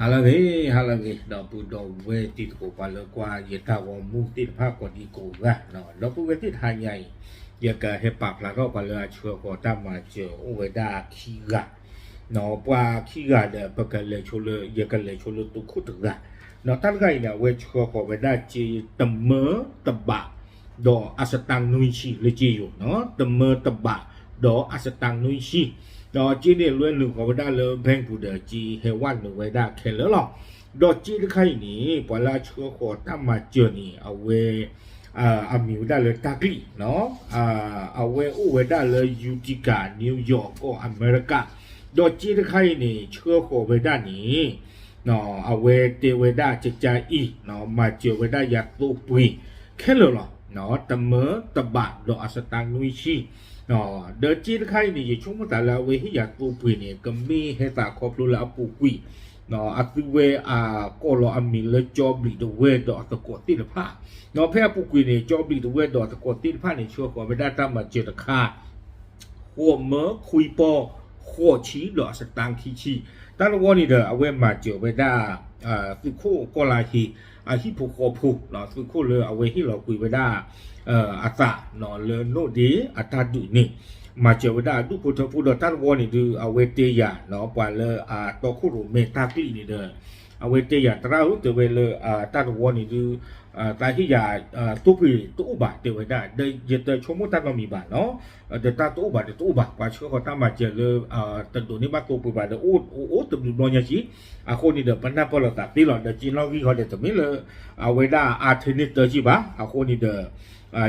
ဟါလၢအဂ့ၤ, ဟါလၢအဂ့ၤ, ဒီပုၢ်ဒီဝဲၢ်တံၤသကိး ပှၤလၢကွၢ်ယတၢ်ဂီၤမူသ့ၣ်တဖၣ်ကိးဒံကိးဂၤ, ဒီပုၢ်ဝဲၢ်သ့ၣ်တဟါညါအံၤ, ယကဟဲပာ်ဖျါထီၣ်ပှၤလၢအဆှၢဃီၤတၢ်မၤစၢၤအိၣ်ဝဲဒၣ်ခံဂၤ, ပှၤခံဂၤဒီး ပကလဲၤဆိလၢ ယကလဲၤဆိလၢသုးခိၣ်တဂၤ, တၢ်တဂၤအံၤန့ၣ် အဝဲဆှၢဃီၤဝဲဒၣ်စ့တမၢတဘး ဒီးအစတၣ်နွံဆံလၢစ့ယိၤ, တမၢတဘး ဒီးအစတၣ်နွံဆံ, ဒီးစ့န့ၣ်လွဲနုာ်ဃီၤဝဲဒၣ်လၢ bank ပူၤဒီး စ့ဟဲဝဲနုာ်ဝဲဒၣ်ခဲလၢာ်လီၤ. ဒီးစ့တခါအံၤန့ၣ် ပှၤလၢအဆှၢဃီၤတၢ်မၤစၢၤန့ၣ် အဝဲ အမံၤဝဲဒၣ်လၢတၢ်ကျံး, အဝဲအိၣ်ဝဲဒၣ်လၢ Utica, New York ကီၢ်အမဲရကၤ, ဒီးစ့တခါအံၤန့ၣ် ဆှၢဃီၤဝဲဒၣ်န့ၣ် အဝဲတဲဝဲဒၣ်ကကအံၤ, မၤစၢၤဝဲဒၣ်ယၤသိပှ့ၤခဲလၢာ်လီၤ. တမၢတဘးဒီးအစတၣ်နွံဆံ, ဒီးစ့တခါအံၤန့ၣ် ယဆိကမိၣ်သးလၢအဝဲဟ့ၣ်ယၤသိပှ့ၤန့ၣ် ကမ့ၢ်ဟဲသးခီဖျိလၢအပူၤကွံာ် အသုဝဲအကိးလီၤအမံၤလၢ ကၠီဘျံးတဝဲၢ်ဒီးအသကိးသ့ၣ်တဖၣ်, ဒီးဖဲအပူၤကွံာ်န့ၣ် ကၠီဘျံးတဝဲၢ်ဒီးအသကိးသ့ၣ်တဖၣ်န့ၣ် ဆှၢဃီၤဝဲဒၣ်တၢ်မၤစၢၤတခါ ဃိးမၢခွံပီၢ် ဃိးဆံဒီးအစတၣ်ခံဆံ, တၢ်တဝီန့ၣ်ဒီး အဝဲမၤစၢၤဝဲဒၣ် သုးခိၣ်ကီၢ်လါဟ့ အဟံၣ်ဖိဃီဖိ, သုးခိၣ်လၢအဝဲဟ့ၣ်လီၤကွံာ်ဝဲဒၣ် အသးလၢနိၣ်ဒ့အတၢ်ဒုးန့ၣ်, မၤစၢၤဝဲဒၣ်အဒူၣ်ဖိထၢဖိဒီး တၢ်တဝီန့ၣ်ဒုး အဝဲတဲယၤ ပှၤလၢအတီခိၣ်ရိၣ်မဲတၢ်ကျံးန့ၣ်ဒီး အဝဲတဲယၤ သရၣ်ဧၢ တဲဝဲလၢ တၢ်တဝီန့ၣ်ဒုး သးဟ့ၣ်ယၤ သိပှ့ၤတအိၣ်ဘၣ် တဲဝဲဒၣ်, ဒီးယတဆိကမိၣ်တၢ်နီတမံၤဘၣ်နီၤ, ဒီးတၢ်တအိၣ်ဘၣ်ဒီးတအိၣ်ဘၣ်, ပှၤဆှၢဃီၤတၢ်မၤစၢၤလၢ တဒိးန့ၢ်ဘၣ်သိပှ့ၤဘၣ်ဒီး အိၣ်အိၣ်တဘျုးဘျီညါဆံ, အဃိန့ၣ်ဒီး ပနၢ်ပၢၢ်လိာ်သးသ့လီၤ. ဒီးစ့နီၣ်ဂံၢ်ဃီဒီး တမ့ၢ်လၢ အဝဲဒၣ်အါထဲန့ၢ်တၢ်ကံၢ်ဘၣ်, အဃိန့ၣ်ဒီး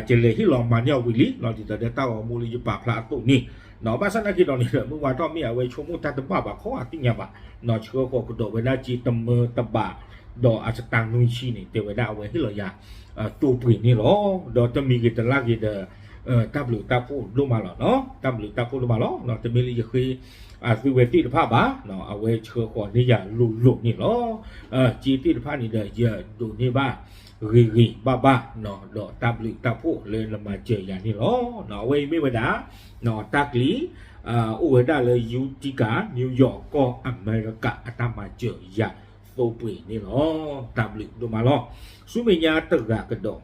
ယလဲၤဟ့ၣ်လီၤမၤန့ၢ်အီၤဝံၤလံလီၤ. ဒ်သိးဒီးတၢ်ဂီၤမူလၢယပာ်ဖျါအသိးန့ၣ်, ဘၣ်ဆၣ်သနာ်က့ဒီးန့ၣ်ဒီး မုၢ်ဝါထီၣ်မ့ၢ်အဝဲဆိကမိၣ်တၢ်တဘၣ်ဘၣ် ခီအသ့ၣ်ညါဘၣ်, ဆှၢဃီၤကဒီးဝဲဒၣ်စ့တမၢတဘး ဒီးအစတၣ်နွံဆံန့ၣ် တဲဝဲဒၣ်အဝဲဟ့ၣ်လီၤယၤ သိပှ့ၤန့ၣ်လီၤ. ဒီးတမံၤဂ့ၤတလါဂ့ၤဒီး တၢ်ဘျုးတၢ်ဖှိၣ်ဒိၣ်မးလီၤနီၤ, တၢ်ဘျုးတၢ်ဖှိၣ်ဒိၣ်မးလီၤ. တမ့ၢ်လၢယဃ့ အသုဝဲသ့ၣ်တဖၣ်ဘၣ်, အဝဲဆှၢဃီၤန့ၢ်ယၤလိၤလိၤန့ၣ်လီၤ. စ့သ့ၣ်တဖၣ်န့ၣ်ဒီး ယဒိးန့ၢ်ဘၣ် ဂ့ၤဂ့ၤဘၣ်ဘၣ်, ဒီးတၢ်ဘျုးတၢ်ဖှိၣ်လၢနမၤစၢၤယၤန့ၣ်လီၤ. အဝဲအံၤမ့ၢ်ဝဲဒၣ် တၢ်ကျံး အိၣ်ဝဲဒၣ်လၢ Utica, New York ကီၢ်အမဲရကၤ အတၢ်မၤစၢၤယၤသိပှ့ၤန့ၣ်လီၤ. တၢ်ဘျုးဒိၣ်မးလီၤ. ဆူမဲာ်ညါတဂၤကဒီး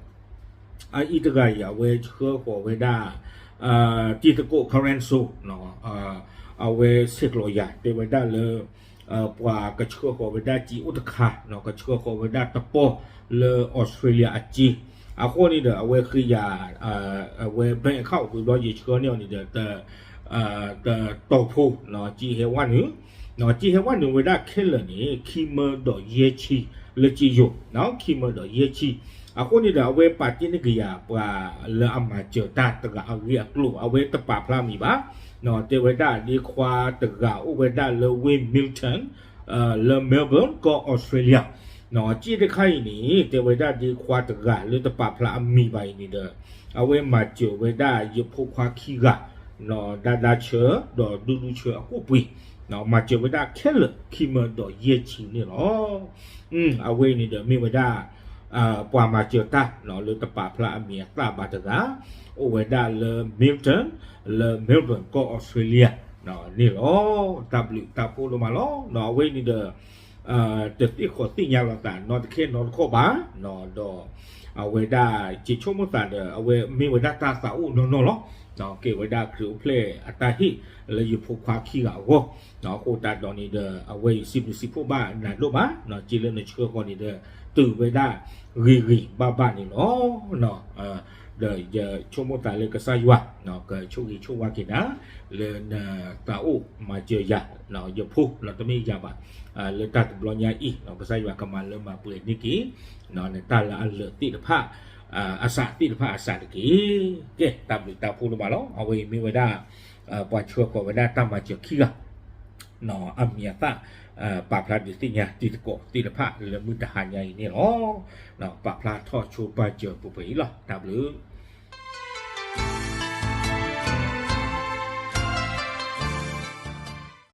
အအံၤတဂၤအံၤ အဝဲဆှၢဃီၤဝဲဒၣ် တံၤသကိး Carenso, အဝဲဆဲးကျိးယၤ တဲဝဲဒၣ်လၢ ပှၤကဆှၢဃီၤဝဲဒၣ်စ့အိၣ်တခါ, ကဆှၢဃီၤဝဲဒၣ်တပီၢ်လၢ Australia အစ့, အဃိန့ၣ်ဒီး အဝဲဃ့ယၤ အဝဲ bank account ဝံၤဘျီ ယဆှၢန့ၢ်အီၤန့ၣ်ဒီး တတီၤဖိ စ့ဟဲဝဲနုာ်, စ့ဟဲဝဲနုာ်ဝဲဒၣ်ခဲလၢာ်န့ၣ် ခံမၢဒီးယဲၢ်ဆံလၢစ့ယိၤ, ခံမၢဒီးယဲၢ်ဆံ, အဃိန့ၣ်ဒီး အဝဲပာ်တ့ၢ်န့ၢ်က့ၤယၤ ပှၤလၢအမၤစၢၤတၢ်တဂၤအဂ့ၢ်အကျိၤ အဝဲတပာ်ဖျါမံၤဘၣ်, တဲဝဲဒၣ်ဒ့ခွါတဂၤအိၣ်ဝဲဒၣ်လၢဝ့ၢ် Milton လၢ Melbourne ကီၢ် Australia, စ့တခါအံၤန့ၣ် တဲဝဲဒၣ်ဒ့ခွါတဂၤလၢတပာ်ဖျါအမံၤဘၣ်အံၤန့ၣ်ဒီး အဝဲမၤစၢၤဝဲဒၣ်ယဖိခွါခံဂၤ ဒါဒါဆၢ ဒီးဒူဒူဆၢအကိၣ်ပှ့ၤ, မၤစၢၤဝဲဒၣ်ခဲလၢာ် ခံမၢဒီးယဲၢ်ဆံန့ၣ်လီၤ. အဝဲအံၤန့ၣ်ဒီးမ့ၢ်ဝဲဒၣ် ပှၤမၤစၢၤတၢ်လၢတပာ်ဖျါအမံၤအသၣ်ဘၣ်တဂၤ အိၣ်ဝဲဒၣ်လၢ Milton လၢ Melbourne ကီၢ် Australia န့ၣ်လီၤ. တၢ်ဘျုးတၢ်ဖှိၣ်ဒိၣ်မးလီၤ. အဝဲအံၤန့ၣ်ဒီး တသ့ၣ်ဃီးသ့ၣ်ညါလိာ်သးနီတခဲနီတခီၣ်ဘၣ်, ဒီး အဝဲဒၣ် ယဆိကမိၣ်သးဒီး အဝဲမ့ၢ်ဝဲဒၣ်တၢ်သးအိၣ်နီၢ်နီၢ်လီၤ. ကဲဝဲဒၣ်ခရံာ်အိၣ်ဖျဲၣ်အတၢ်ဟ့ၣ်လၢယဖိခွါခံဂၤအဂီၢ်, အဃိသတးဒီးန့ၣ်ဒီး အဝဲအံၤစံးဘျုးစံးဖှိၣ်ဘၣ်နၤဒိၣ်မး, စ့လၢနဆှၢဃီၤန့ၣ်ဒီး တုၤဝဲဒၣ်ဂ့ၤဂ့ၤဘၣ်ဘၣ်န့ၣ်လီၤ. ဒီးယဆိကမိၣ်သးလၢကစၢ်ယွၤ ကဆိၣ်ဂ့ၤဆိၣ်ဝါက့ၤနၤ လၢနသးအိၣ်မၤစၢၤယၤ ယဖိ တမ့ၢ်ယၤဘၣ်, လၢတၢ်တဘျီညါအံၤ ကစၢ်ယွၤကမၤလၢမၤပှဲၤန့ၢ်က့ၤ နတၢ်လၢအလၢာ်သ့ၣ်တဖၣ် အစးသ့ၣ်တဖၣ်အစးတက့ၢ်. ကဲ တၢ်ဘျုးတၢ်ဖှိၣ်ဒိၣ်မးလီၤ. အဝဲအံၤမ့ၢ်ဝဲဒၣ် ပှၤဆှၢဃီၤဝဲဒၣ်တၢ်မၤစၢၤခံဂၤ အမံၤအသၣ် ပာ်ဖျါဒုးသ့ၣ်ညါတံၤသကိးသ့ၣ်တဖၣ်လၢမုၢ်တဟါညါအံၤန့ၣ်လီၤ. ပာ်ဖျါထီၣ်ဆိပာ်စၢၤပှဲၤပှဲၤအံၤလီၤ. တၢ်ဘျုး